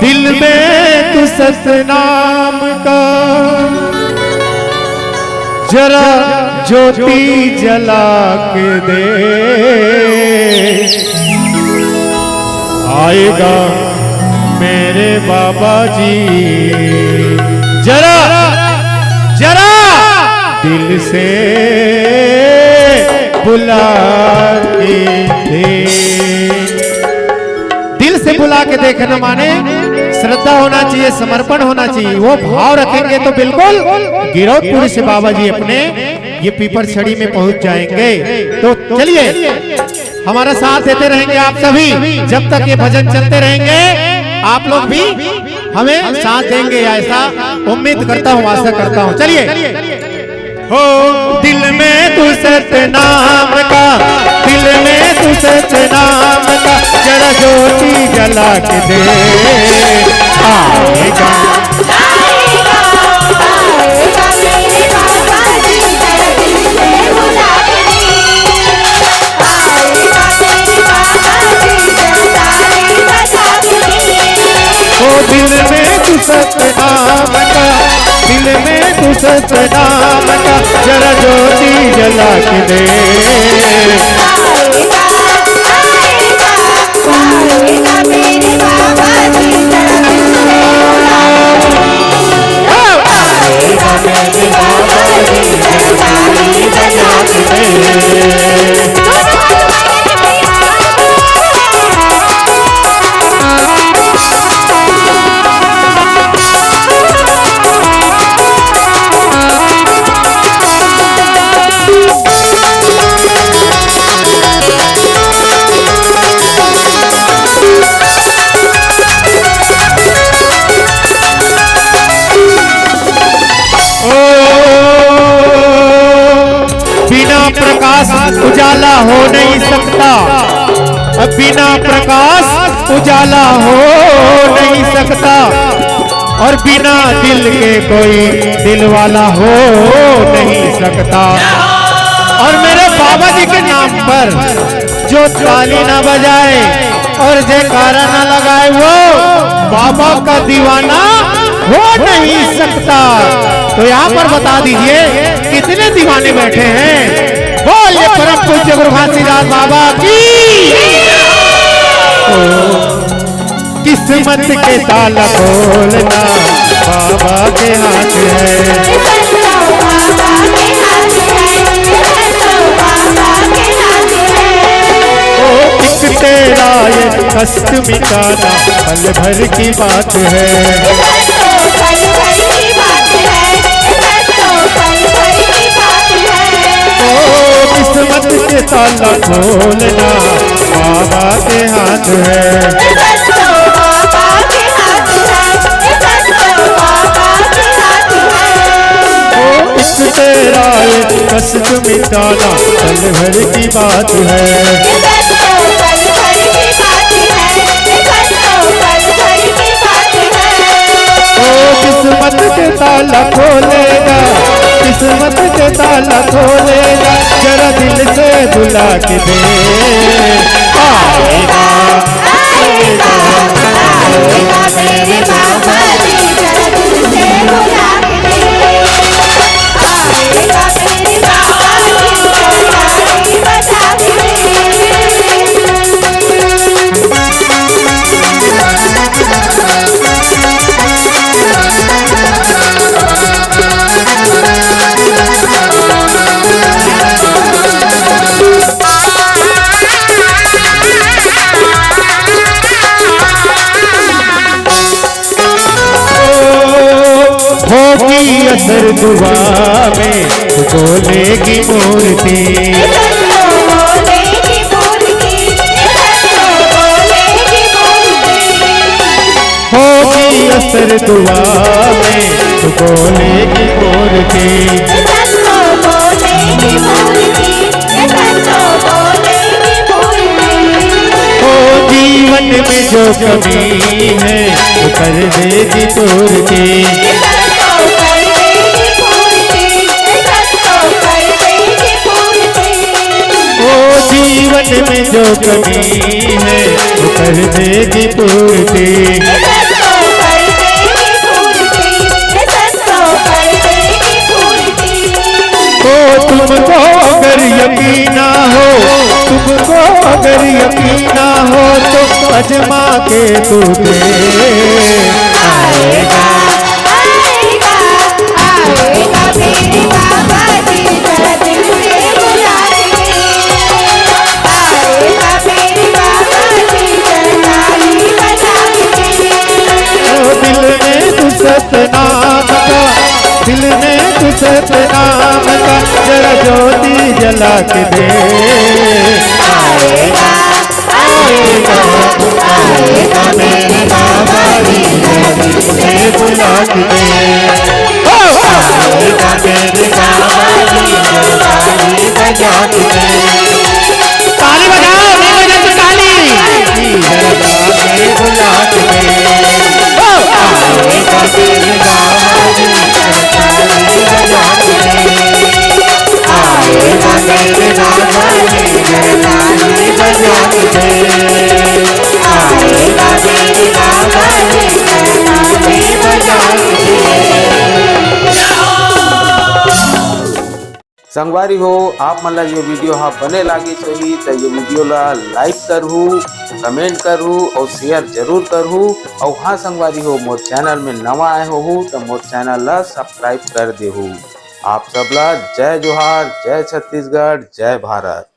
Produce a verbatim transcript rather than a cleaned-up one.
दिल में तू सतनाम का जरा ज्योति जला के दे। आएगा मेरे बाबा जी, जरा, जरा दिल से बुला के दे। दिल से बुला के देखना माने श्रद्धा होना चाहिए, समर्पण होना चाहिए। वो भाव रखेंगे तो बिल्कुल गिरौदपुर से बाबा जी अपने ये पीपर छड़ी में पहुंच जाएंगे। तो चलिए, हमारा साथ देते रहेंगे आप सभी, जब तक ये भजन चलते रहेंगे आप लोग भी हमें साथ देंगे, ऐसा उम्मीद करता हूँ, आशा करता हूँ। चलिए। हो, दिल में तू सतनाम का, दिल में तू सतनाम का जरा ज्योति जला के दे। आएगा, आएगा, आएगा मेरे बाबा जी, जरा दिल से बुला के दे। आएगा मेरे बाबा जी, जरा ताली बजा के दे। ओ दिल में तू सतनाम का, दिल में तू सतनाम का जरा ज्योति जला के दे। आएगा, आएगा, आएगा मेरे बाबा जी, जरा दिल से बुला के दे। आएगा मेरे बाबा जी, जरा ताली बजा के दे। ओ, बिना प्रकाश उजाला हो नहीं सकता, बिना प्रकाश उजाला हो नहीं सकता, और बिना दिल के कोई दिल वाला हो नहीं सकता। और मेरे बाबा जी के नाम पर जो ताली ना बजाए और जयकारा ना लगाए, वो बाबा का दीवाना हो नहीं सकता। तो यहाँ पर बता दीजिए, कितने दीवाने बैठे हैं। बोलिए परम पूज्य गुरु घासीदास बाबा की। ओ, किस्मत के ताला खोलना बाबा के हाथ है। ओ, एक तेरा ये कष्ट मिटाना पल भर की बात है। ओ, किस्मत के ताला खोलना बाबा के हाथ है। ओ, इश्क तेरा ये कष्ट मिटाना पल भर की बात है। ओ, किस्मत के ताला खोलेगा, किस्मत के ताला खोलेगा, जरा दिल से बुला के दे। आएगा, आएगा, आएगा मेरे बाबा जी, जरा दिल से बुला के दे। आएगा मेरे बाबा जी, जरा ताली बजा के दे। होगी असर दुआ में, बोलेगी मूर्ति। होगी असर दुआ में, बोलेगी मूर्ति। ओ, जीवन में जो कमी है, वो कर देगी पूर्ति। ओ, जीवन में जो कमी है, वो कर देगी पूर्ति। जमा के तू दे। आएगा, आएगा, आएगा मेरे बाबा जी, जरा दिल से बुला के। आएगा मेरे बाबा जी, जरा ताली बजा के। ओ दिल में तू सतनाम का, दिल में तू सतनाम का, जरा ज्योति जला के दे। आएगा, आएगा, आएगा मेरे बाबा जी, जरा दिल से बुला के दे। ओ, आएगा मेरे बाबा जी, जरा ताली बजा के दे। ताली बजाओ, नहीं बजा तो ताली। संगवारी हो, आप मन ला ये वीडियो हा बने लागिस होही त ये वीडियो ला लाइक करहू, कमेंट करहू और शेयर जरूर करहू। और हाँ संगवारी हो, मोर चैनल में नवा आए होहू त मोर चैनल ला सब्सक्राइब कर देहू। आप सब ला जय जोहार, जय छत्तीसगढ़, जय भारत।